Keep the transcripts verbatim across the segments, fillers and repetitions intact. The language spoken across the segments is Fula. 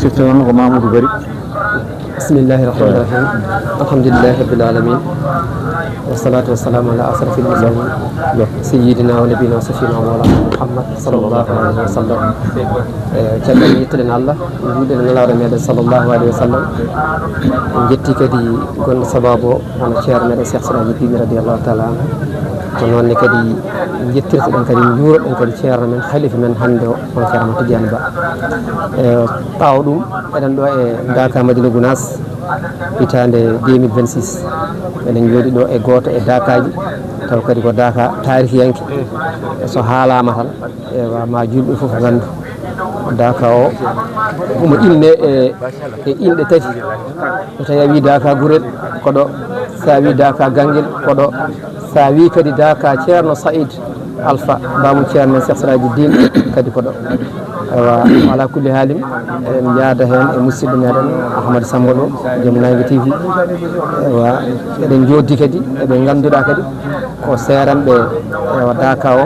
Firti noon ko Mamoudou Bari. بسم الله الرحمن الرحيم. الحمد لله رب العالمين. والصلاة والسلام على أشرف المرسلين سيدنا ونبينا وسفينا ومولانا محمد صلى الله عليه وسلم. Eh, caggal yettude Allah, juulde e Nelaaɗo meɗen sallallahu alaihi wa sallam. En jetti kadi gonɗo sababu o, hono ceerno meɗen Cheikh Siraji Dine radiyallahu taala anhu. Ko noon ne kadi jettirtoɗen kadi, njuuroɗen kadi ceerno men, halifa men hannde o, on Ceerno Tidiane Ba. E ɓaawo ɗum, eɗen ɗo e Daaka Madina Gunaas, hitaande deux mille vingt-six. Eɗen jooɗi ɗo e gooto e daakaaji, taw kadi ko daaka taarihiyanke. E so haalaama tan, ewa, ma juulɓe fof nganndu. Daaka o, omo inne e, e inɗe tati. So tawi a wii daaka Gurel, ko ɗo. So a wii daaka Ganngel, ko ɗo. So a wii kadi daaka Ceerno Saïd Alpha, baamu Ceerno men Cheikh Siraji Dine, kadi ko ɗo. Ewa, ala kulli haalin, eɗen njaada heen e musidɗo meɗen Ahmad Samba ɗo, joom Naange T V. Ewa, eɗen njooddi kadi, eɓe ngannduɗaa kadi ko seeranɓe, ewa, daaka o,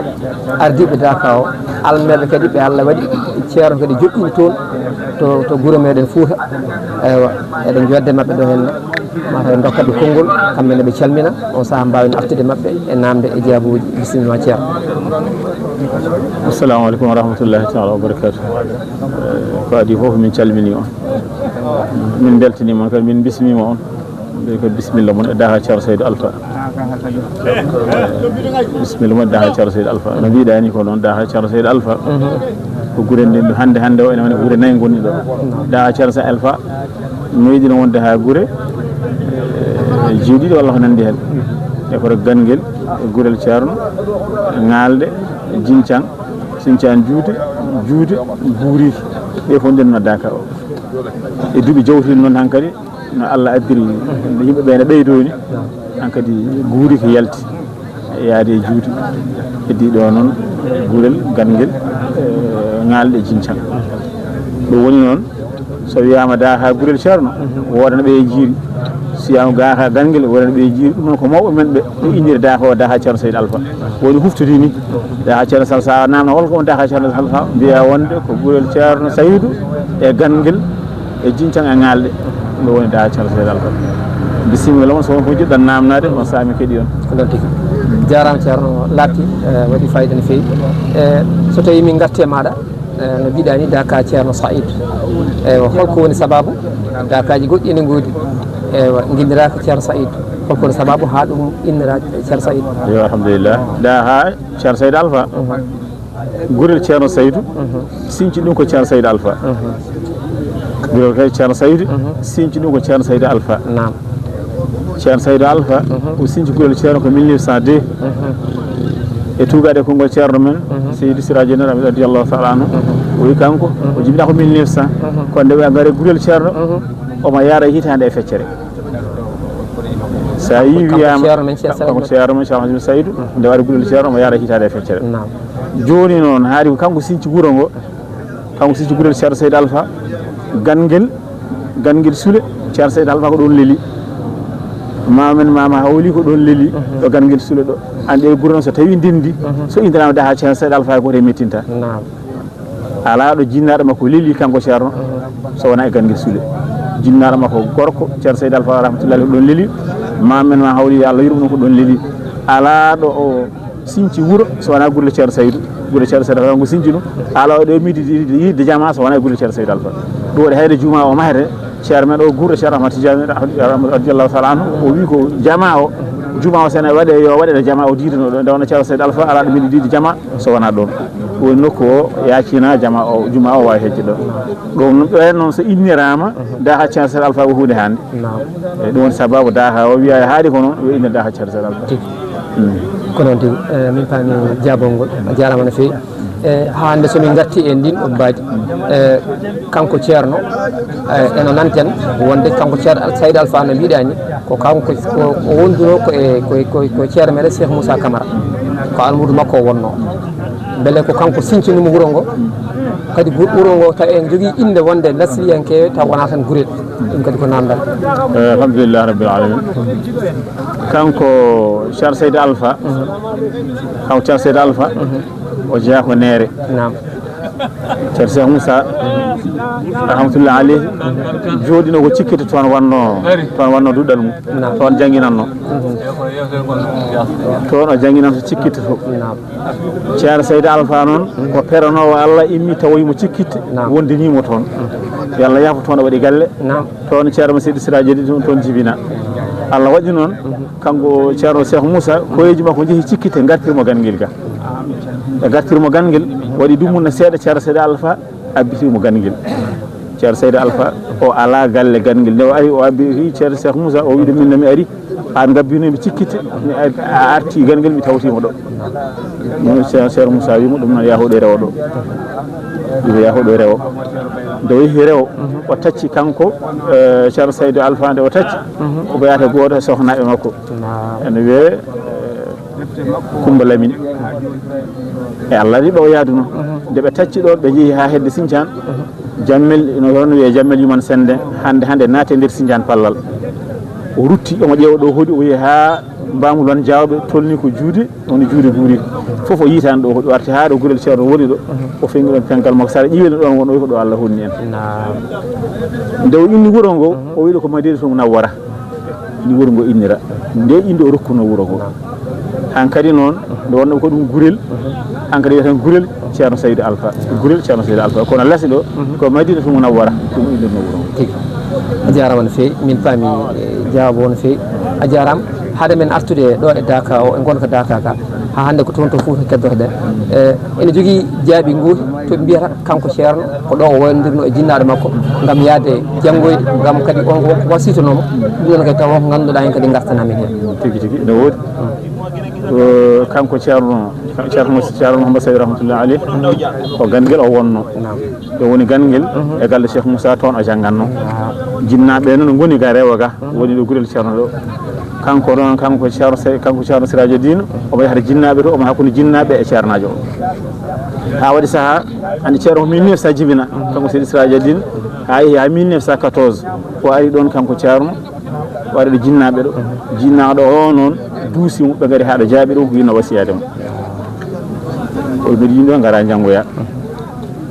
ardiiɓe daaka o, almeeɓe kadi ɓe Allah waɗi ceerno kadi joɗɗini toon to, to gure meɗen Fuuta. Ewa, eɗen njoodde maɓɓe ɗo heen. Mataw en ndokkat ɓe konngol, kamɓe ne ɓe calmina, on sahaa mbaawen artude maɓɓe e naamnde e jaabooji. Bisimilla, ceerno. Assalamu aleykum wa rahmatullahi taala wa barakatuh. Eh, ko adii fof min calminii on. Min mbeltaniima on, kadi min mbismiima on. Ɓe ko bisimilla mon e daaka Ceerno Saydou Alpha. Bisimilla mon e daaka Ceerno Saydou Alpha. No mbiɗaa ni ko noon, daaka Ceerno Saydou Alpha. Ko gure nden hannde, hannde o ene woni gure nayi ngoni ɗo. Daaka Ceerno Saydou Alpha meeɗino wonde haa gure, eh, jeeɗiɗi walla ko nanndi heen. E koto Ganngel, e Gurel Ceerno, e Ŋaalde, e Jincan, Sincan Juude, Juude, Buuriiki. Ɓe fof ndenno daaka o. E duuɓi jawtuɗi noon hankadi, no Allah addiri, yimɓe ɓe ne ɓeydooni, hankadi Buuriiki yalti. Yaade e juuti. Heddii ɗo noon Gurel, Ganngel, eh, Ŋaalde, Jincan. Ɗum woni noon, so wiyaama daaka Gurel Ceerno, woodana ɓe e Jiiri. So wiyaama daaka Ganngel, woodana ɓe e Jiiri. Ɗum noon ko mawɓe men ɓe, ɓe inniri daaka o daaka Ceerno Saydou Alpha. Woni huftodii ni, daaka Ceerno Sal, so a naamna hol ko woni daaka Ceerno Sal Alpha, mbiya wonde ko Gurel Ceerno Saydou e Ganngel e Jincan e Ŋaalde, ɗo woni daaka Ceerno Saydou Alpha. Bisimilla mon, so won ko jiɗɗon naamnaade, on saami keɗi on. Ko noon tigi. Jaaraama, ceerno, laatti, eh, waɗi fayida no feewi. Eh, so tawii min ngartii e maaɗa, eh, no mbiɗaa ni, daaka Ceerno Saïd. Eywa, holko woni sababu? Daakaaji goɗɗi ene ngoodi. Eywa, nginniraaka Ceerno Saïd. Holko woni sababu haa ɗum innira Ceerno Saïd? Yo, alhamdulillah. Daaka Ceerno Saïd Alpha. Gurel Ceerno Saydou, sinci ɗum ko Ceerno Saydou Alpha. Gurel kay Ceerno Saydou, sinci ɗum ko Ceerno Saydou Alpha. Naam. Ceerno Saydou Alpha, o sinci gurel Ceerno ko mille neuf cent deux. E tuugaade konngol Ceerno men, Seydi Siraji Noor Ahmed radiyallahu taala anhu, o wi kanko, o jibinaa ko mille neuf cent. Kono nde ɓe ngari gurel Ceerno, omo yaara hitaande e feccere. So a yii wiyaama, kanko Ceerno men Cheikh Saïd, kanko Ceerno men Cheikh Ahmadou Saïdou, nde wari gurel Ceerno, omo yaara hitaande e feccere. Naam. Jooni noon, haali ko kanko sinci wuro ngo, kanko sinci gurel Ceerno Saïd Alpha, Ganngel, Ganngel Sule, Ceerno Saïd Alpha ko ɗoon leli. Maama men, Maama Hawli ko ɗoon leli, ɗo Ganngel Sule ɗo. Aan ɗe gure noon so tawii ndenndi, so inniraama daaka Ceerno Saïd Alpha, hay gooto mettinta. Naam. Alaa ɗo jinnaaɗo makko leli, kanko Ceerno, so wonaa e Ganngel Sule. Jinnaaɗo makko gorko, Ceerno Saïd Alpha rahmatullahi ko ɗoon leli. Maama men, Maama Hawli, yo Allah yurmo ɗum, ko ɗoon leli. Alaa ɗo o sinci wuro so wonaa gurle Ceerno Saïdou. Gurle Ceerno Saïdou Alpha ko sinci ɗum. Alaa ɗo o meeɗi yiide jamaa so wonaa e gurle Ceerno Saïdou Alpha. Ɗum waɗi hayre jumaa o mahre, Ceerno men o gurɗo Ceerno Ahmad Tidiane radiyallahu taala anhu, o wi ko jamaa o, jumaa o so ene waɗe, yo waɗe ɗo jamaa o diidano ɗo. Nde wonno Ceerno Saïd Alpha alaa ɗo meeɗi diide jamaa so wonaa ɗoon. Ɗum woni nokku o yaacina jamaa o, jumaa o waawi hecce ɗo. Ɗum noon, ɓeen noon so inniraama, daaka Ceerno Saïd Alpha ko huunde hannde. Naam. E ɗum woni sababu daaka o wiyaa haaɗi ko noon, yo innir daaka Ceerno Saïd Alpha. Tigi. Mm. Ko noon tigi. Eh, min paami jaabol ngol. A jaaraama no feewi. E hannde so min ngartii e ndiin ɗo mbaadi, e kanko Ceerno, e eno nanten wonde kanko Ceerno Al-, Saïd Alpha no mbiɗaa ni, ko kanko ko, o wondunoo ko e, ko e, ko e, ko e Ceerno meɗen Cheikh Moussa Camara. Ko almuudo makko o wonnoo. Mbele ko kanko sincinimo wuro ngo, kadi gu-, wuro ngo tawi en jogii innde wonde lasliyanke taw wonaa tan gurel. Ɗum kadi ko naamndal. Eh, alhamdulillah rabbil alamin. Kanko Ceerno Saïd Alpha, kanko Ceerno Saïd Alpha, o jeyaa ko Neere. Naam. Ceerno Cheikh Moussa, rahmatullah aleyhi, jooɗino ko Cikkite, toon wonno, toon wonno duɗal mum. Naam. Toon jannginanno. Toon o jannginanto Cikkite to. Naam. Ceerno Seydi Alfa noon, ko peranoowo Allah, immi tawoyi mo Cikkite, naam, wondinii mo toon. Yo Allah yaafo toon, o waɗi galle. Naam. Toon Ceerno Seydi Siraaji Jadi toon, toon jibina. Allah waɗi noon, kanko Ceerno Cheikh Moussa, koyeeji makko njehi Cikkite, ngartir mo Gangel ga. Ɓe ngartir mo Gangel, waɗi dumunna seeɗa, Ceerno Seydi Alfa abbiti mo Gangel. Ceerno Seydi Alfa, o alaa galle Gangel. Nde o ari, o abbi, wi Ceerno Cheikh Moussa, o wi ɗum, "Min no mi ari, aan ngabbinomi Cikkite, mi ar-, a arti Gangel, mi tawti mo ɗo." Ɗum Ceerno, Ceerno Moussa wi mo, "Ɗum noon, yaa hoɗoy rewo ɗo." Ɗum yaa hoɗoy rewo. Nde o yehi rewo, o tacci kanko, eh, Ceerno Seydi Alfa, nde o tacci, ko ɓe yahata gooto e sohnaaɓe makko. Naam. Ene wiyee, eh, Kumba Lamin. E Allah waɗi ɓe o yaaduno. Nde ɓe tacci ɗo, ɓe njehi haa hedde Sinjaan. Jammel, no hono wiyee Jammel Yuman Sende, hannde, hannde naati e nder Sinjaan Pallal. O rutti, omo ƴeewa ɗo hoɗi, o yehi haa Mbaamu Lon Jaawɓe, tolni ko juude, woni juude guuri. Fof o yiitaani ɗo hoɗi, o arti haa ɗo gurel Ceerno woni ɗo. O fengi ɗon pengal makko, sara ƴiwel ɗon won, o wi ko ɗo Allah honni en. Naam. Nde o inni wuro ngo, o wi ɗo ko Madinatul Munawwara. Ni wuro ngo innira. Nde innde o rokkuno wuro ngo. Hankadi noon, nde wonno ko ɗum gurel, hankadi wiyeten gurel Ceerno Saydu Alfa. Gurel Ceerno Saydu Alfa. Kono lasi ɗo, ko Madinatul Munawwara, ɗum innirno wuro ngo. Tigi. A jaaraama no feewi, min paami, eh, jawaab o no feewi. A jaaraama. Hade men artude ɗo e Daaka o, e ngonka Daaka ka, haa hannde ko toon to Fuuta keddotoɗen. Eh, ene jogii jaaɓi ngu to mbiyata kanko Ceerno, ko ɗo o wayondirno e jinnaaɗo makko, ngam yahde janngoyde, ngam kadi on ko, ko wasiytonooma. Ɗum noon kadi taw ko ngannduɗaa heen kadi ngartanaa men heen. Tigi tigi, ne woodi. Ko kanko Ceerno, Ceerno, Ceerno Mouhammad Saïd rahmatullahi alayhi, ko Gangel o wonno. Naam. Ɗo woni Gangel, e galle Cheikh Moussa, toon o jannganno. Naam. Jinnaaɓe noon ngoni ga rewo ga, woni ɗo gurel Ceerno ɗo. Kanko ɗon, kanko Ceerno Se-, kanko Ceerno Sirajo Dine, omo yahata jinnaaɓe to, omo hakkunde jinnaaɓe e ceernaajo o. Haa waɗi sahaa, andi Ceerno ko mille neuf cent jibina, kanko Seydi Sirajo Dine, haa yehi haa mille neuf cent quatorze, o ari ɗon kanko Ceerno, o ari ɗo jinnaaɓe ɗo. Jinnaaɗo o noon duusi mo, ɓe ngari haa ɗo jaaɓi ɗo, ko winno wasiyaade mo. O ɓe yimɓe ngara njanngoya.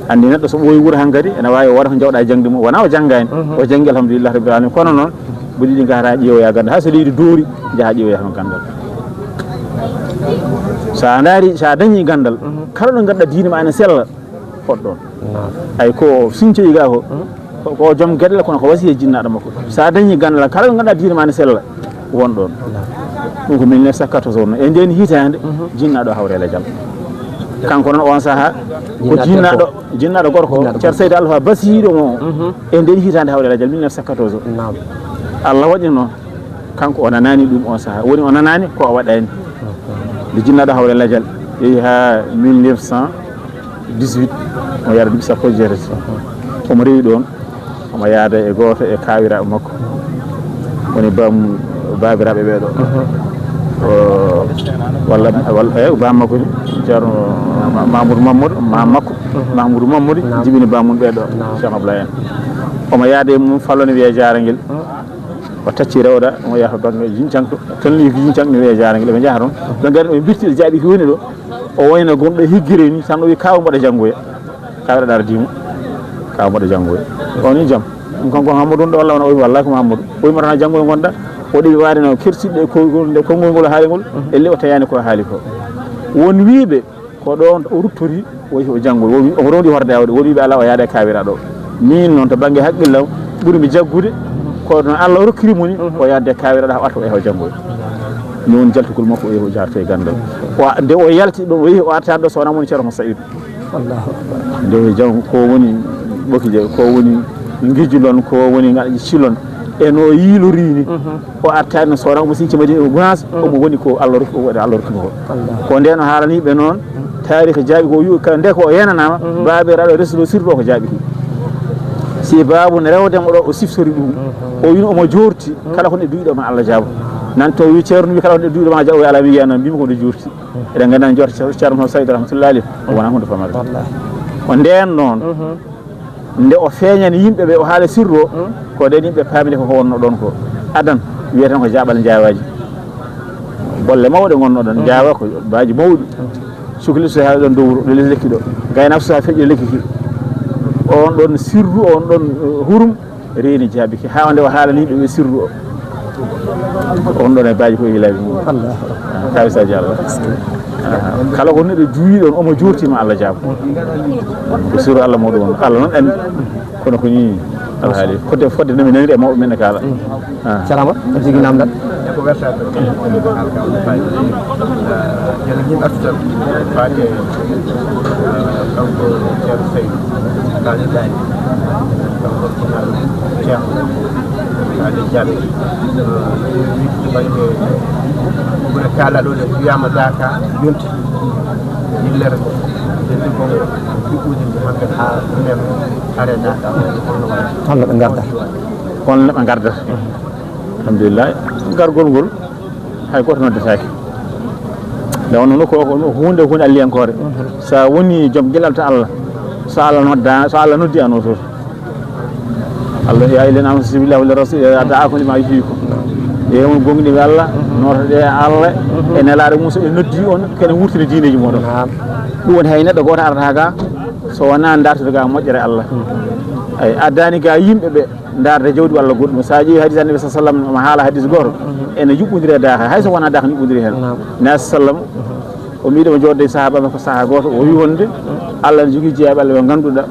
Anndi neɗɗo so ɓooyi wuro hankadi, ene waawi o waɗa ko jawɗa jaŋde mum. Wonaa o janngaani. O janngi, alhamdulillah rabbil alamin. Kono noon, mboɗo yiɗi ngara ƴeewoya ganndal. Hay so leydi doori, njaha ƴeewoya toon ganndal. So a ndaari, so a dañii ganndal, kala ɗo ngannduɗaa diine ma ene sella, hoɗ ɗoon. Naam. Ay ko sincoyi ga ko, ko, ko joom geɗal, kono ko wasiya jinnaaɗo makko. So a dañii ganndal, kala ɗo ngannduɗaa diine ma ene sella, won ɗoon. Ɗum ko mille neuf cent quatorze wonno. E ndeen hitaande, jinnaaɗo hawre lajal. Kanko noon on sahaa, ko jinnaaɗo, jinnaaɗo gorko, Ceerno Seydi Alfa basiiɗo mo. E ndeen hitaande hawre lajal, mille neuf cent quatorze. Naam. Allah waɗi noon, kanko o nanaani ɗum on sahaa. Woni o nanaani ko o waɗaani. Nde jinnaaɗo hawre lajal, yehi haa mille neuf cent dix-huit, o yara duuɓi sappo e jeetati. Omo rewi ɗoon, omo yaada e gooto e kaawiraaɓe makko. Woni bam-, baabiraaɓe ɓee ɗo. O, walla, walla, eh, baam makko ni, Ceerno Ma-, Mamadou Mamadou, maam makko, Mamadou Mamadou, naam, jibini baam mum ɓee ɗo, naam, Ceerno Ablaye en. Omo yaada e mum, fallo ne wiyee Jaarangel. O tacci rewda, omo yaha to bannge Jincank, tolni ko Jincank ne wiyee Jaarangel, ɓe njaha toon. Ɓe ngari, ɓe mbirti ɗo jaaɓi ko woni ɗo. O wayno gonɗo e higgere ni, tan o wi, "Kaaw mbaɗa janngoya." Kaaw ɗaɗa ardii mo. "Kaaw mbaɗa janngoya." O ni jam. Ɗum kanko Hammadou ɗo walla wona o wi, "Wallaahi ko Hammadou." O wi mo tan, "Janngoya ngonɗa." O ɗeɓi waade no kersiɗɗo e ko-, nde konngol ngol haali ngol, elle o tayaani ko haali ko. Won wiiɓe ko ɗoon o ruttori, o yehi o janngoyi. O wi, omo rondi horde awde. Won wiiɓe alaa, o yaada e kaawiraaɗo o. Miin noon to bannge haqqillam ɓuri mi jaggude, ko ɗoon Allah rokkiri mo ni, o yaadde e kaawiraaɗo o arta o yehi o janngoya. Ni woni jaltugol makko o yehi o jaarto e ganndal. O a-, nde o yalti ɗoon, o yehi o artaani ɗo so wonaa mo woni Ceerno Saïd. Allahu Akbar. Nde o jam ko woni ɓokije, ko woni ngijulon, ko woni ngaɗa cilon. E no yiilori ni. O artaani no soora, omo sinci Madina, o Gunaas, omo woni ko Allah rokki, o waɗi Allah rokki mo ko. Allah. Ko ndeen o haalani ɓe noon, taarikh jaaɓi ko yu-, ka-, nde ko o yenanaama, baabiraaɗo resluɗo sirɗo ko jaaɓi ɗum. Si baabu ne rewde mo ɗo, o siftori ɗum. O wino omo joorti, kala ko neɗɗo duwiɗo ma Allah jaabo. Nan to wi Ceerno wi kala ko neɗɗo duwiɗo ma jaabo, o wi alaa mi yiya noon, mbimi ko nde joorti. Eɗen nganndi joorti Ceerno Saïd rahmatullahi alayhi, o wonaa hunde famare. Wallahi. Ko ndeen noon, nde o feeñani yimɓe ɓe, o haala sirru o, ko nden yimɓe paamini ko ko wonno ɗon ko. Adan, wiyeten ko jaaɓal njaawaaji. Bolle mawɗe ngonno ɗon, njaawa ko baaji mawɗi. Sukli so haa ɗon dow wuro, ɗo les lekki ɗo. Gaynaako so haa feƴƴo lekki ki. On ɗon sirru, on ɗon, uh, hurum, reeni jaabiki. Haa wonde o haalani ɓe ɓe sirru o. On ɗon e baaji ko e hilaaji mum. Allah. Ah, kaawi sa jalla. Ah, kala ko neɗɗo juuyi ɗon, omo joortima Allah jaabo. Ko sirru Allah mawɗo on. Allah noon anndi. Kono ko nii alhaali. Fodde, fodde no mi naniri e mawɓe men e kaala. Ah. Jarama, a jogii namdal. Ko wertaade. Joni yimɓe artude tan, faade, eh, kanko Ceerno Seydou, kaaliɗaani. Kanko ko Ceerno, kaaliɗaani. Eh, to bannge gure kaala ɗo, ɗe wiyaama Daaka yonti. Yillere ko, yonti ko, juɓɓude ko hankadi haa ɗumen are Daaka. Holno ɓe ngarda? Holno ɓe ngarda? Alhamdulillah, gargol ngol hay gooto noddetaake. Nde wonnoo ko, ko huunde, huunde alliyankoore. So a woni joom geɗal to Allah, so Allah nodda, so Allah noddi a noototo. Allah, yaa ayyuhal ladhina amanu stajibu lillahi wa lirrasul idha da'akum lima yuhyikum. Yo on gonɗinɓe Allah, nootoɗee Allah e nelaaɗo mum, so ɓe noddi on, kene wurtina diineeji mooɗon. Naam. Ɗum woni hay neɗɗo gooto arata ga so wonaa dartude ga moƴƴere Allah. Ay, addaani ga yimɓe ɓe ndaarde jawdi walla goɗɗum. So a ƴeewi hadis Annabi sallallahu alaihi wasallam, omo haala hadis gooto, ene yuɓɓondiri e Daaka, hay so wonaa Daaka ne yuɓɓondiri heen. Naam. Nabi sallam, o miiɗo mo joodde e sahaaba makko saha gooto, o wi wonde Allah ne jogii jeyaaɓe Allah ɓe ngannduɗaa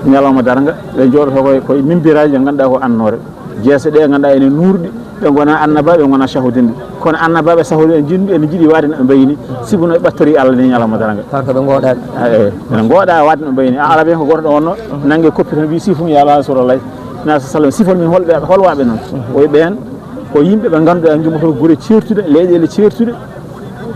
ñalawma darnga, ɓe jooɗoto koye, koye mimbiraaji ɗe ngannduɗaa ko annoore. Jeese ɗe ngannduɗaa ene nuurɗi, ɓe ngona annabaaɓe, ɓe ngona sahudinɓe. Kono annabaaɓe, sahudinɓe, jinɓe ene njiɗi waade no ɓe mbayni, sibu no ɓe ɓattori Allah ni ñalawma darnga. Par que ɓe ngooɗaaɓe. A, eey, ɓe ngooɗaa waade no ɓe mbayni. A, Arabiyen ko gooto ɗo wonno, nannge koppi tan, wi, "Sifum ya Rasulallah." Na sallam, "Sifon min holɓe, holwaaɓe noon?" O wi ɓeen ko yimɓe ɓe ngannduɗaa, njummoto gure ceertuɗe, leyɗeele ceertuɗe,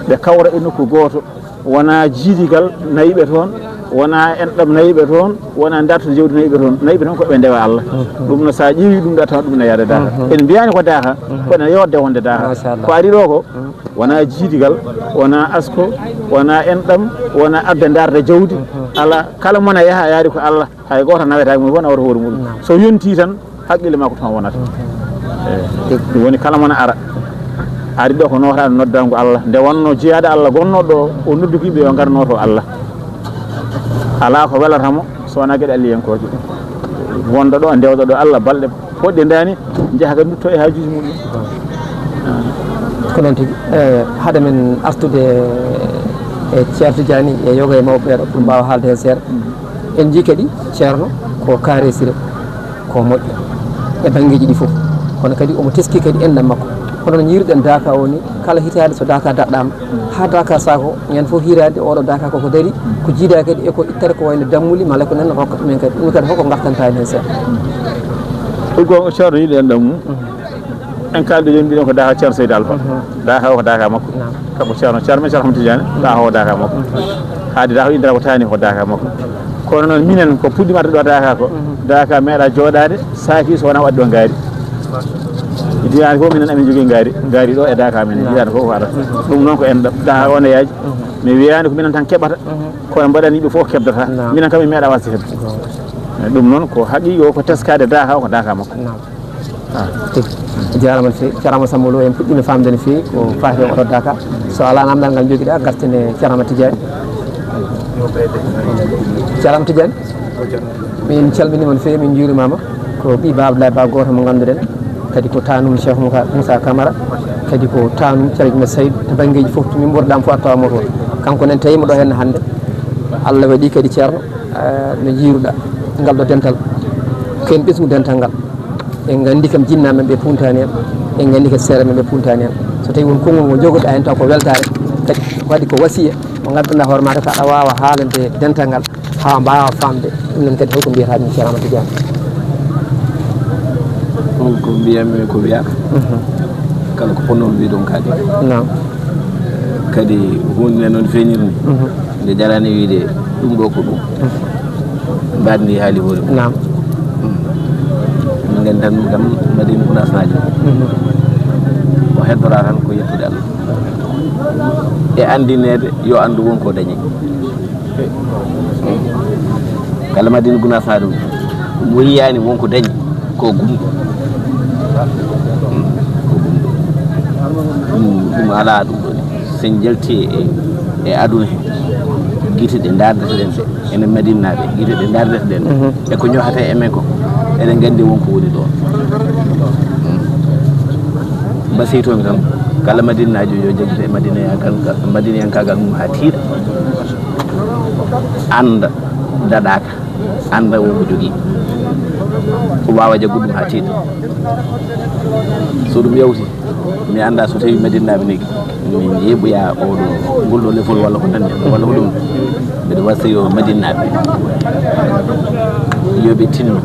ɓe kawra e nokku gooto. Wonaa jiidigal nayiɓe toon, wonaa enɗam nayiɓe toon, wonaa darto jawdi nayiɓe toon. Nayiɓe toon ko ɓe ndewa Allah. Mhm. Ɗum no, so a ƴeewi ɗum ɗo, tawa ɗum no yaade Daaka. Mhm. En mbiyaani ko Daaka, mhm, kono yodde wonde Daaka. Machallah. Ko ari ɗo ko, mhm, wonaa jiidigal, wonaa asko, wonaa enɗam, wonaa adde darde jawdi. Mhm. Alaa, kala mona yaha yaari ko Allah. Hay gooto nawetaake mum, fof nawata hoore muɗum. Naam. So yontii tan, haqqille makko toon wonata. Mhm. Eey. Ɗum woni kala mona ara. Ari ɗo ko nootaade noddaango Allah. Nde wonnoo jeyaaɗo Allah gonnoo ɗo, o nodduki ɓe yo ngar nooto Allah. Alaa ko welata mo, so wonaa geɗe alliyankooje. Wonda ɗo, ndewda ɗo Allah balɗe poɗɗe ndaani, njaha ga ndutto e haajuuji muɗum. Ko noon tigi. Eh, hade men artude e Ceerno Tijaani e yoga e mawɓe ɓeeɗo, pour mbaawa haalde heen seeɗa. En njii kadi Ceerno ko kaaresire, ko moƴƴo e banngeeji ɗi fof. Kono kadi omo teski kadi enɗam makko. Kono no njiiruɗen Daaka o ni, kala hitaande so Daaka daɗɗaama, haa Daaka saako, ñande fof hitaande oɗo Daaka koko darii, ko jiidaa kadi e ko ittata ko wayno dammuli, mala ko nan rokka ɗumen kadi. Ɗum kadi holko ngartantaa heen seeɗa? Ko goonga, Ceerno yiɗi enɗam mum. Mhm. En kaaldi jooni mbiɗen ko Daaka Ceerno Seydi Alfa. Mhm. Daaka o ko Daaka makko. Naam. Kanko Ceerno, Ceerno men Ceerno Ahmad Tidiane, Daaka o Daaka makko. Mhm. Haadi Daaka o indira ko taani ko Daaka makko. Kono noon minen ko puɗɗiima arde ɗo Daaka ko, mhm, Daaka meeɗa jooɗaade saaki so wonaa o addi ɗo ngaari. Diwaan ko minen amin jogii ngaari, ngaari ɗo e Daaka men. Naam. Diwaan ko ko ara. Mhm. Ɗum noon ko en Daaka o ne yaaji. Mhm. Mi wiyaani ko minen tan keɓata. Mhm. Kono mbaɗani ɓe fof keɓdata. Naam. Minen kam en meeɗa waasde heɓde. Goonga. Ɗum noon ko haqiiqi o ko teskaade Daaka o ko Daaka makko. Naam. Ah. Tigi. Jaaraama no feewi. Ceerno Samba Lo, en puɗɗiima faamde no feewi ko faati e oɗo Daaka. So alaa namdal ngal njogiɗaa, garten e Ceerno Tidiane. Ceerno Tidiane, min calminiima no feewi, min njuuriima ma. Ko ɓii Ba Abdoulaye Ba gooto mo ngannduɗen, kadi ko taanum Cheikh Moussa, Moussa Camara, kadi ko taanum Thierno Ahmed Saïd, to banngeeji fof, to min mburɗaama fof a tawa mo toon. Kanko nen tawi mo ɗo heen hannde. Allah waɗi kadi Ceerno, eh, no njiiruɗaa ngal ɗo dental, ko en ɓesngu dental ngal. En nganndi kam jinnaaɓe men ɓe puntaani en, en nganndi kadi seeɗa men ɓe puntaani en. So tawii won konngol ngol njogoɗaa heen taw ko weltaare, kadi waɗi ko wasiya mo ngannduɗaa hoore maa, ko aɗa waawa haalande dental ngal haa mbaawa faamde. Ɗum noon kadi holko mbiyata ɗum Ceerno Amadou Tidiane? Ɗum ko mbiyatmi ko wiyaaka. Mhm. Kala ko fotnoo wiide ɗum kaali. Naam. Kadi huunde nde noon feeñir ni. Mhm. Nde jaraani wiide ɗum ɗo ko ɗum. Mhm. Mbaɗndi haali hoore mum. Naam. Mm. Minen tan kam Madina Gunaas Najo. Mhm. O heddoraa tan ko yettude Allah. E anndineede yo anndu won ko dañi. Kala Madina Gunaas Najo mo yiyaani won ko dañi ko gumɗo. Mm. Ko gumɗo. Ɗum, ɗum alaa ɗum ɗo. Sen njalti e E aduna he, gite ɗe ndaardeten ɗe, enen Madinaaɓe, gite ɗe ndaardeten ɗe, e ko ñohata e men ko, eɗen nganndi won ko woni ɗoon. Ba seytoomi tan, kala Madinaajo yo jaggito e Madinayankal-, Madinayankaagal mum haa tiiɗa, annda daɗaaka, annda won ko jogii, waawa jaggude ɗum haa tiiɗa. So ɗum yawti, mi anndaa so tawii Madinaaɓe ne mi yeeɓoya oɗo, ngol ɗo lefol walla ko nanndi, walla ko ɗum. Mbeɗa wasiyo Madinaaɓe, yo ɓe tinno.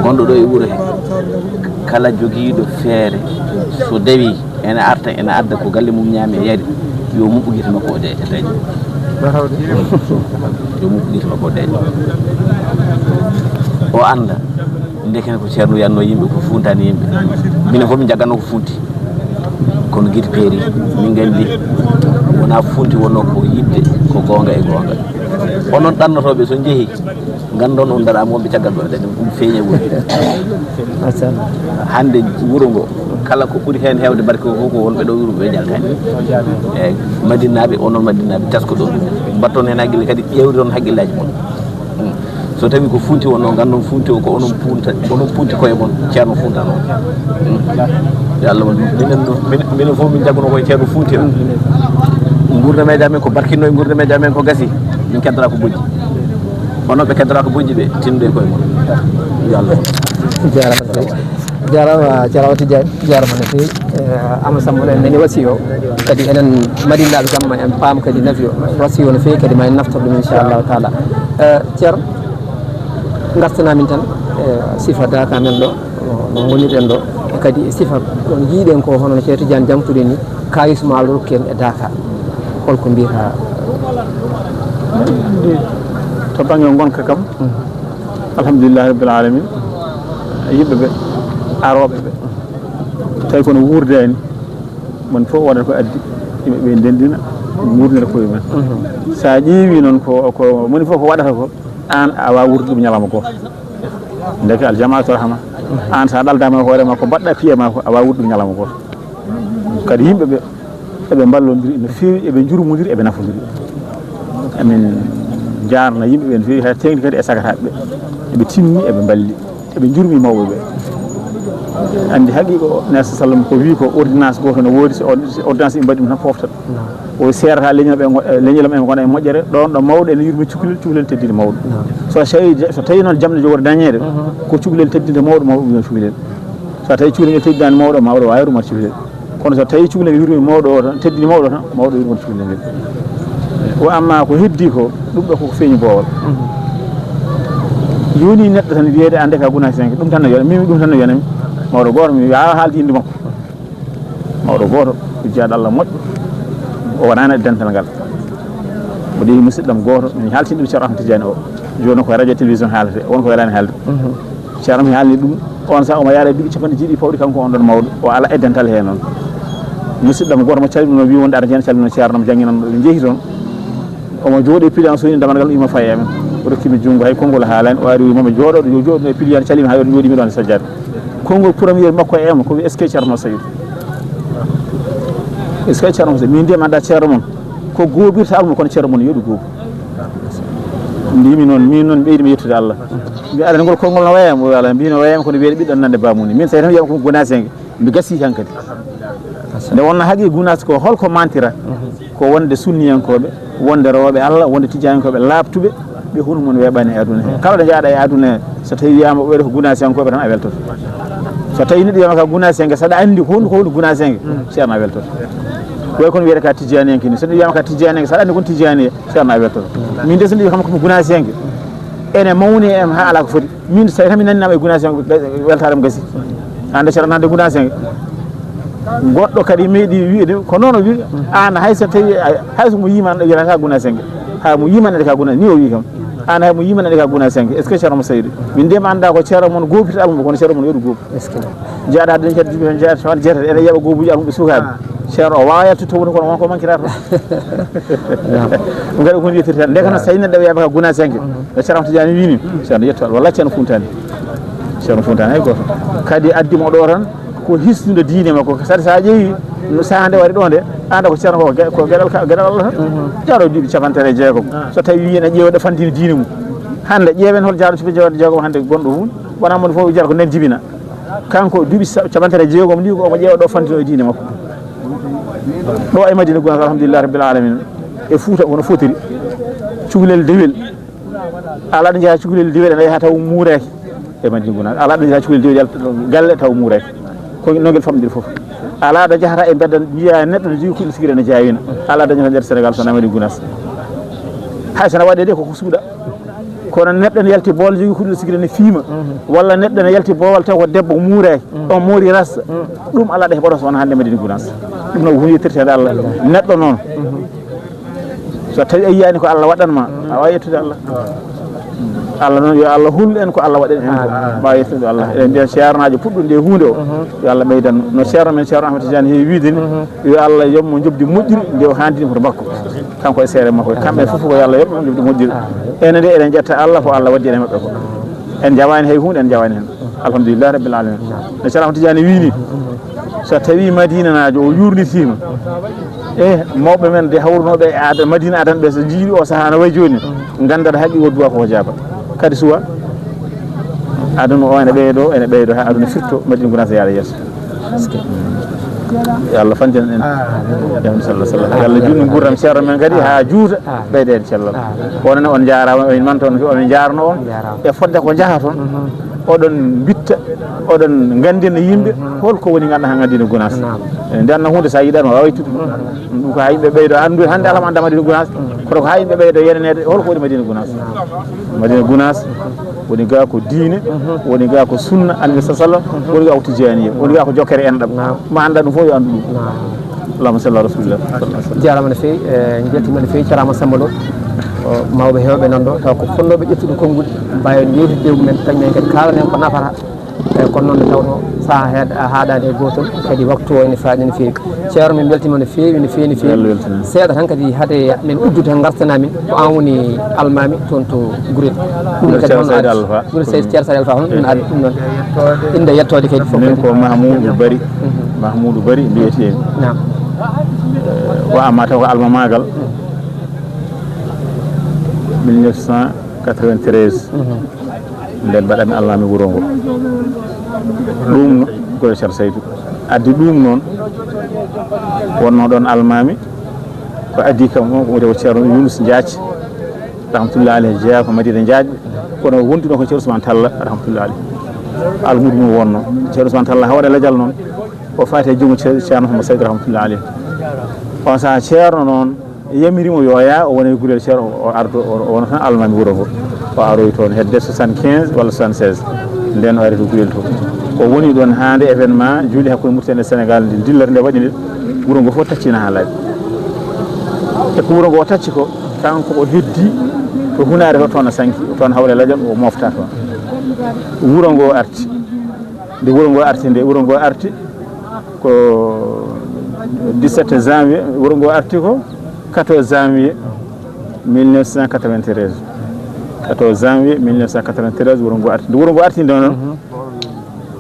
Gonɗo ɗo e wuro he, kala jogiiɗo feere, so dawii, ene arta, ene adda ko galle mum ñaami e yari, yo muɓɓu gite makko o de-, deeƴa. Yo muɓɓu gite makko o deeƴa. O annda. Ndeke ko Ceerno wiyatnoo yimɓe ko funtani yimɓe. Minen fof min njaggatnoo ko funti. Kono gite peeri, min nganndi wonaa funti wonnoo ko yiɗde, ko goonga e goonga. Onon ɗannotooɓe so njehii, nganndon on ndaɗaama wonɓe caggal ɗo, ɗum feeña woni. Machallah. Hannde wuro ngo, kala ko ɓuri heen heewde barke ko, ko wonɓe ɗo wuro ɓe njaltaani. Eeyi, Madinaaɓe, onon Madinaaɓe, taskoɗon ɗum. Mbatton heen hakkille kadi, ƴeewridon hakkillaaji mon. Hmm. So tawii ko funti wonnoo, nganndon funti o ko onon punta, onon punti koye mon, Ceerno funtano. Hmm. Yo Allah waɗ ɗum. Minen no, minen, minen fof min njaggunoo koye Ceerno funti o. Nguurndam e amen ko barkinoo, nguurndam e amen ko gasi, min keddora ko bojji. Onon ɓe keddora ko bojji ɓe, tinndo e koye mon. Yo Allah waɗ ɗum. Jaaraama seydi. Jaaraama, Ceerno Tijjani, jaaraama no feewi. Eh, Amadou Samba en nani wasiyo, kadi enen Madinaaɓe kam ma en paam kadi nafi o. Wasiyo no feewi, kadi ma en naftor ɗum, inchallahu taala. Eh, Ceerno, ngartana min tan, eh, sifa daaka men ɗo, no, no ngonirɗen ɗo, e kadi e sifa ɗon njiiɗen ko hono no Ceerno Tijjani jamtude ni, kayis ma rokki en e daaka. Holko mbiyata? To bannge ngonka kam, alhamdulillahi rabbil alamin, yimɓe ɓe, arooɓe ɓe, tawi kono wuurdaani, mon fof waɗata ko addi, yimɓe ɓe ndendina, nguurnira koye men. Mhm. So a ƴeewi noon ko, ko moni fof ko waɗata ko, aan a waawaa wuurdude ɗum ñalawma gooto. Ndeke aljamaatu rahma. Aan so a ɗaldaama e hoore ma, ko mbaɗɗa piye ma ko, a waawaa wuurdude ɗum ñalawma gooto. Kadi yimɓe ɓe, eɓe mballondiri no feewi, eɓe njurmondiri, eɓe nafondiri. Amin njaarna yimɓe ɓe no feewi, hay teeŋti kadi e sagataaɓe ɓe. Eɓe tinni, eɓe mballi, eɓe njurmi mawɓe ɓe. Anndi haqiiqa o, Neeso sallam ko wii ko ordonnance gooto no woodi, so on-, so ordonnance ɓe mbaɗi ɗum tan fooftat. O seerata leñol ɓe ngo-, eh, leñol am en ngona e moƴƴere, ɗoon ɗo mawɗo ene yurmi cukalel, cukalel teddini mawɗo. So tawi, so tawi noon jamɗe jogori dañeede, ko cukalel teddinde mawɗo, mawɗo yurmi cukalel. So tawi cukalel ngel teddinaani mawɗo, mawɗo waawi rumat cukalel. Kono so tawi cukalel ngel yurmi mawɗo o tan, teddini mawɗo o tan, mawɗo yurmat cukalel ngel. Wa amma ko heddi ko, ɗum ɗo koko feeñi boowal. Yoni neɗɗo tan wiyeede ande ka guna cinq, ɗum tan no yona, min ɗum tan no yonami. Mawɗo gooto mi wiya haaldi inde makko. Mawɗo gooto, ko jeyaaɗo Allah moƴƴo, o wanaani e dental ngal. O ɗewi musidɗam gooto, min haaltini ɗum Ceerno Ahmad Tidiane o. Jooni ko e radio télévision haalete, won ko welaani haalde. Ceerno mi haalni ɗum, on saha omo yaara e duuɓi capanɗe jeeɗiɗi pawɗi kanko on ɗon mawɗo, o ala e dental heen noon. Musidɗam gooto mo calmino wi wonde ara heen calmino Ceerno mo jannginanno ɓe njehi toon. Omo jooɗi e pilian soyni damal ngal ima faye amen. O rokki mi junngo hay konngol haalaani, o ari wi mami jooɗo, yo jooɗo e pilian calimi haa yo jooɗi mi ɗoon e sajjaade. Konngol premier makko e am ko wi est-ce que Ceerno Saydu? Est-ce que Ceerno Saydu? Min ndiyam annda Ceerno mon. Ko goobirta almo kono Ceerno mon yoɗi goobu. Mbimi noon, min noon ɓeydi mi yettude Allah. Mbi aɗa ngol konngol no wayam, o wala mbi no wayam kono wiyeede ɓiɗɗo nande bamuni. Min tawi tan wiyam ko gona senge. Mbi gasi tan kadi. Nde wonno haqqi gunas ko holko mantira? Ko wonde sunniyankooɓe, wonde rewɓe Allah, wonde tijjaniyankooɓe laaɓtuɓe, ɓe hono mum weeɓani e aduna he. Kala ɗo njaaɗa e aduna he, so tawi wiyama ɓeɗo ko gunaasiyankooɓe tan a weltoto. So tawi neɗɗo wiyama ka gunaasiyanke, saɗa anndi ko honɗum, ko honɗum gunaasiyanke, ceerno a weltoto. Way kono wiyata ka tijjaniyanke ni, so neɗɗo wiyama ka tijjaniyanke, saɗa anndi kon tijjaniya, ceerno a weltoto. Min de so neɗɗo wiyama ko gunaasiyanke, ene mawni e am ha ala ko foti. Min so tawi tan mi nannama e gunaasiyanke, weltaare am gasi. Hande ceerno nande gunaasiyanke. Goɗɗo kadi meeɗi wiide ko noon o wi, aan hay so tawi, hay so mo yiima an wiyata ka guna senge. Hay mo yiima an ka guna ni o wi kam. Aan hay mo yiima an ka guna senge. Est-ce que ceerno mo saydi? Min de mi annda ko ceerno mon goopirta ɗum kono ceerno mon yoɗu goopi. Est-ce que? Jaaɗa den kadi jibi tan jaaɗa tan jeeta ene yaɓa goobuji almuɓe sukaaɓe. Ceerno o wawa yaltu to woni kono wonko mankirata. Ngara ko yettirta. Nde kono so tawi neɗɗo wiyama ka guna senge. No ceerno Tidiane wini. Ceerno yetto walla ceerno funtani. Ceerno funtani hay goto. Kadi addi mo ɗo tan. Ko hisnude diine makko. Saɗa, so a ƴeewi no sahaa nde wari ɗo nde, aɗa ko ceerno ko ge-, ko geɗal ka-, geɗal Allah tan. Jaaɗo duuɓi cappanɗe tati e jeegom. So tawi wiyi ene ƴeewa ɗo fantini diine mum. Hannde ƴeewen hol jaaɗo cappanɗe jeegom hannde gonɗo mum. Wona moni fof jara ko nden jibina. Kanko duuɓi sa-, cappanɗe tati e jeegom ni ko omo ƴeewa ɗo fantino e diine makko. Ɗo e Madina Gunaas, alhamdulillahi rabbil alamin. E Fuuta wono fotiri. Cukalel dewel. Alaa ɗo njeyaa cukalel diwel, ene yaha taw muuraaki e Madina Gunaas. Alaa ɗo njeyaa cukalel diwel, yalta ɗo galle taw muuraaki. Ko noon ngel famɗiri fof. Alaa ɗo njahata e mbedda, njiyaa neɗɗo no jogi kuɗel sikiri ene jaawina. Alaa ɗo njahata nder Sénégal, so wonaa Madina Gunaas. Hay so na waɗee de, koko suuɗa. Kono neɗɗo ne yalti boowal, jogi kuɗel sikiri ene fiima. Walla neɗɗo ne yalti boowal, taw ko debbo muuraaki. On moori rasta. Ɗum alaa ɗo heɓata so wonaa hannde Madina Gunaas. Ɗum noon ko huunde yettirteende Allah. Neɗɗo noon. So tawi a yiyaani ko Allah waɗan ma, a waawi yettude Allah. Allah noon, yo Allah hullu en ko Allah waɗani en ko. Amin. Mbaawa yettude Allah. Eɗen mbiya ceernaajo puɗɗo nde huunde o, yo Allah ɓeydan. No ceerno men, ceerno Ahmad Tidiane heewi wiide ni, yo Allah yoɓ mo njoɓdi moƴƴiri nde o haandini hoto makko. Kanko e seere makko. Kamɓe fof ko yo Allah yoɓ mo njoɓdi moƴƴiri. Enen de eɗen ƴetta Allah ko Allah waddi en e maɓɓe ko. En njawaani hay huunde, en njawaani heen. Alhamdulillahi rabbil alamin. No ceerno Ahmad Tidiane wiyi ni, so tawi madinanaajo o yurnitiima, e mawɓe men de hawrunooɓe e aada, Madina adan ɓe, so njiiɗi o sahaa no wayi jooni, nganndat haqqi o duwa ko jaaba. Kadi suwa, aduna o ene ɓeydo, ene ɓeydo, haa aduna firto, Madina Gunaas yaada yeeso. Yo Allah fantin en. Amin. Yo Allah sallah sallah. Yo Allah junnu nguurndam ceerno men kadi haa juuta, ɓeydeede cellal. Amin. Onon on njaaraama, on manta on, on njaarno on. Njaaraama. E fodde ko njahaton. Oɗon mbitta, oɗon nganndina yimɓe holko woni ngannduɗaa Madina Gunaas. Naam. E nden no huunde so a yiɗaano a waytude. Ɗum ko haa yimɓe ɓeydo anndude hannde alama annda Madina Gunaas. Kono ko haa yimɓe ɓeydo yeneneede holko woni Madina Gunaas. Naam. Madina Gunaas woni ga ko diine, woni ga ko sunna Annabi sallallahu alaihi wasallam, woni ga ko tijaaniya, woni ga ko jokkere enɗam. Naam. Mo annda ɗum fof yo anndu ɗum. Naam. Allahumma salli ala rasulillah. Jaaraama no feewi, e, njettiima no feewi, ceerno Samba Lo. O, mawɓe heewɓe nan ɗo, taw ko fotnooɓe ƴettude konngol, mbaawen yewtidde e mumen, kañum en kadi kaalana en ko nafata. E, kono noon nde tawnoo sahaa heed-, a haaɗaani e gootol, kadi waktu o ene faaɗi no feewi. Ceerno, min mbeltiima no feewi, no feewi, no feewi. Allah weltinan. Seeɗa tan kadi hade men uddude tan ngartana min, ko an woni almaami toon to Gurel. Ɗum kadi Ceerno hono Saydu addi? Alfa. Gurel Sey-, Ceerno Saydu Alfa, hono ɗum addi ɗum noon? Innde yettoode kadi fof min kadi. Ko Mahmoudou Bari. Mhm. Mahmoudou Bari mbiyetee. Naam. Eh, wa amma taw ko almamaagal. Mille neuf cent quatre-vingt-treize. Mhm. Nden mbaɗami almaami wuro ngo. Ɗum ko Ceerno Saydu. Addi ɗum noon, wonnoo ɗoon almaami, ko addi kam o, ko wiyetee ko Ceerno Yunus Njaac, rahmatullahi alayhi, jeyaa ko Madina Njaaƴ, kono wonduno ko Ceerno Usmaan Talla, rahmatullahi alayhi. Almuudo mum wonnoo. Ceerno Usmaan Talla hawre lajal noon, o faati e junngo Ce-, Ceerno Muhammad Saydu, rahmatullahi alayhi. On sahaa Ceerno noon, yamiri mo yo o yaa, o wona e Gurel Ceerno, o, o ardo, o, o wona tan almaami wuro ngo. O aroyi toon hedde soixante-quinze walla soixante-seize. Nden o ari to Gurel to. O woni ɗoon haa nde événement juuli hakkunde Mauritanie e Sénégal nde dillata nde waɗi nde, wuro ngo fof taccina haa laaɓi. E ko wuro ngo tacci ko, kanko o heddi to Hunaare to, toon o sanki, toon hawre lajal, o mofta toon. Wuro ngo arti. Nde wuro ngo arti, nde wuro ngo arti ko dix-sept janvier, wuro ngo arti ko quatorze janvier mille neuf cent quatre-vingt-treize. Quatorze janvier mille neuf cent quatre-vingt-treize, wuro ngo arti. Nde wuro ngo arti nde noon,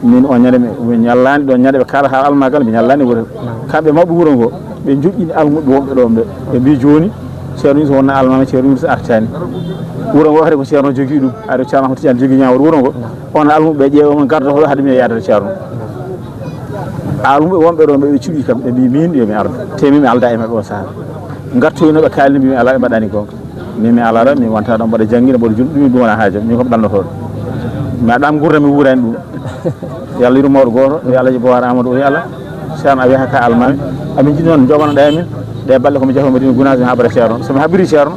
min o ñande mi, mi ñallaani ɗo ñande ɓe kaala haala almagal, mi ñallaani wuro. Kamɓe mawɓe wuro ngo, ɓe joƴƴini almuɓɓe wonɓe ɗo ɓe, ɓe mbi jooni, Ceerno Yunus wonna almaami, Ceerno Yunus artaani. Wuro ngo kadi ko Ceerno jogii ɗum, ari Ceerno Ahmad Tidiane jogii ñaawol wuro ngo. On almuɓe ƴeewa mo, gardo hoɗo haade mi yaadata Ceerno. Almuɓe wonɓe ɗo ɓe, ɓe cuɓi kam, ɓe mbi min yo mi ardo. Te min mi alda e maɓɓe o sahaa. Ngartoyno ɓe kaalni, mbi mi alaa, ɓe mbaɗani goonga. Min mi alaa ɗo, mi wonta ɗo mbaɗa janngina, mbaɗa julɗo, ɗum ɗum wonaa haaja. Min kam ɗannotooɗo. Mi aɗa am gurda mi wuurani ɗum. Yo Allah yurmo mawɗo gooto, yo Alhaji Bowar Amadou, o yo Allah. Ceerno a wiyata ka almaami. Amin jiɗi noon jomanoɗa e min. Ɗe balɗe ko mi jaafono Madina Gunaas mi habra Ceerno. So mi habiri Ceerno,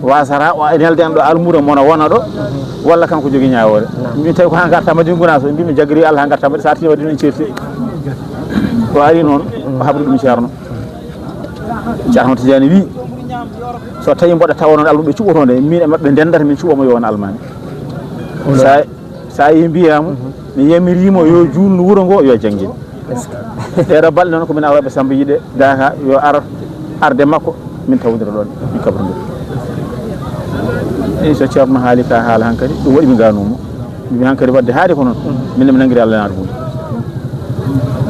wasata o nelda en ɗo almuudo mona wona ɗo, walla kanko jogi ñaawoore. Min tawi ko haa ngarta Madina Gunaas, mbi mi jaggiri Allah haa ngarta Madina, so arti Madina en ceerti. O ari noon, o habri ɗum Ceerno. Ceerno Tidiane wi, so tawi mboɗo tawa noon almuɓe cuɓotoonde, min e maɓɓe ndendata, min cuɓomo yo won almaami. Sa, sa yi mbiyama, mi yamirimo yo julnu wuro ngo, yo janngin. Est-ce que? Ɗeɗo balɗe noon ko min awraɓe Samba Yiɗe, gaka yo ar, arde makko, min tawdira ɗon, min kabrondira. Eyi, so Ceerno haali ka haala hankadi, ɗum waɗi mi ganumo. Mimi hankadi wadde haade ko noon, min mi nanngiri Allah naata mum.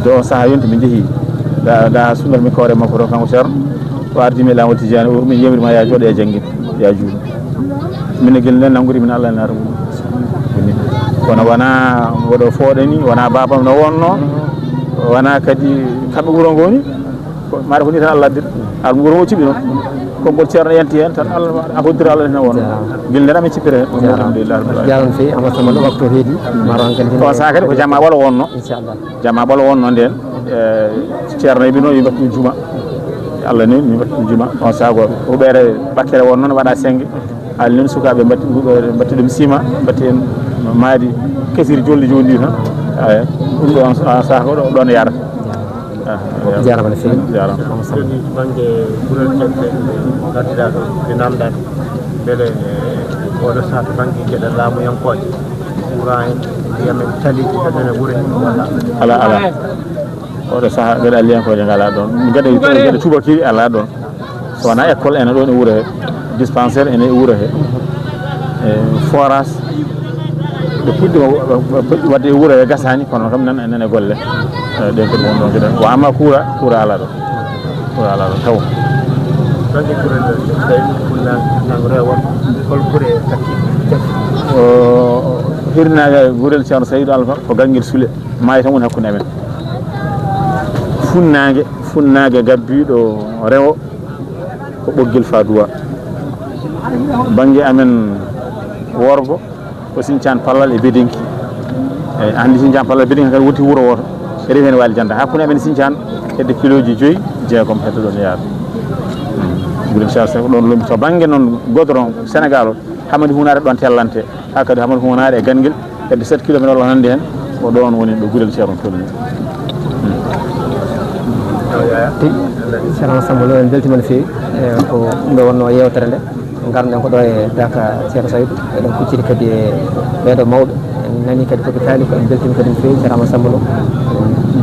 Do saha yonti min jehi da da sungal mi kore makko to kanko Ceerno. O ardi mi laamu Tijaani o min yewri ma ya jooɗo ya janngin ya juulu. Min gel nden nanguri min Allah naata mun. Kono wona woɗo fooɗani wona babam no wonno wona kadi kamɓe wuro ngoni. Maɗa ko ni tan Allah addir. Ar wuro o ciɓino. Konngol Ceerno yanti heen tan Allah a hoddira Allah heen wonno. Gel nden amin cippira heen. Alhamdulillah. Jaram fi ama sama lo waktu hedi. Maran kan ko sa kadi ko jama wala wonno. Inchallah. Jama ɓolo wonno nden. Ceerno yiɓino yi mbattu juma. Allah ni mi mbattu juma on sago huɓere bakkere won noon waɗa senge. Ali noon sukaɓe mbatti huɓere mbatti ɗum sima mbatti en maadi kesiri jolli joni ndi tan. Aya ɗum ɗo on saha ko ɗo ɗon yarata. Jarama no fewi. Jarama. Bangge gurel cente. Ngaddiɗa ɗo ɓe namdani beele oɗo saha to bangge geɗe laamuyankoje. Courant en ndiyam en taliji heɗene wuure. Ala ala. Oɗo saha geɗe alliyankoje ngala ɗon geɗe geɗe tubakiri ala ɗon. So wona école ene ɗon e wuuro he. Dispensaire ene e wuuro he. E forage. Ɓe puɗɗi wadde e wuuro he gasani kono kam nan enen e golle. Ɗen kadi won ɗon geɗe ko amma kuura kuura ala ɗon. Kuura ala ɗon taw. Bangge kuurel tawi fulla nango rewo hol kuure katti. O hirnaga gurel Ceerno Saydu Alfa ko gangel sule. Maayi tan woni hakkunde amen. Funnaange funnaange gabbiiɗo rewo ko ɓoggel faduwa. Bannge amen worgo ko sincaan pallal e bedinki. Eyi anndi sincaan pallal e bedinki kadi woti wuro wooto. Rewi heen waali jannda hakkunde amen sincaan hedde kilooji joyi jeegom hedde ɗon yaade. Gure Michel Seck ɗon lombi to bannge noon godron Sénégal o. Hamadi hunaare ɗon tellante haa kadi hamadi hunaare e ganngel hedde sept kilométre walla hannde heen ko ɗoon woni ɗo gurel ceerno tolni. Tigi ceerno Samba Lo en mbeltima no feewi. E ko ɗum ɗo wonno yewtere nde ngarɗen ko ɗo e daka ceerno Saydu eɗen kucciti kadi e ɓeeɗo mawɓe en nani kadi koɓe kaali ko en mbeltima kadi no feewi ceerno Samba Lo.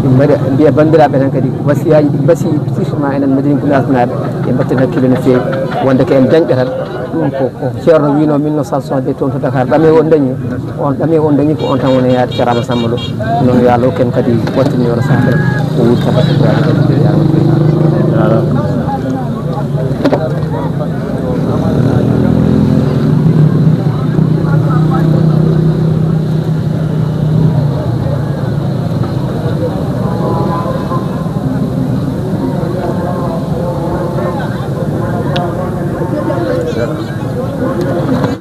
Mbaɗa mbiya banndiraaɓe tan kadi wasiyaji ɗi mbasi surtout ma enen Madina Gunaas naaɓe ɓe mbatten hakkille no feewi wonde ko en dañɓe tan. Ɗum ko ko ceerno wino mille neuf cent soixante-deux toon to Dakar ɗame on dañi on ɗame on dañi ko on tan woni yaade ceerno Amadou Samba Lo. Noon yo Allah hokken kadi wattinni oɗo saha o wuttata.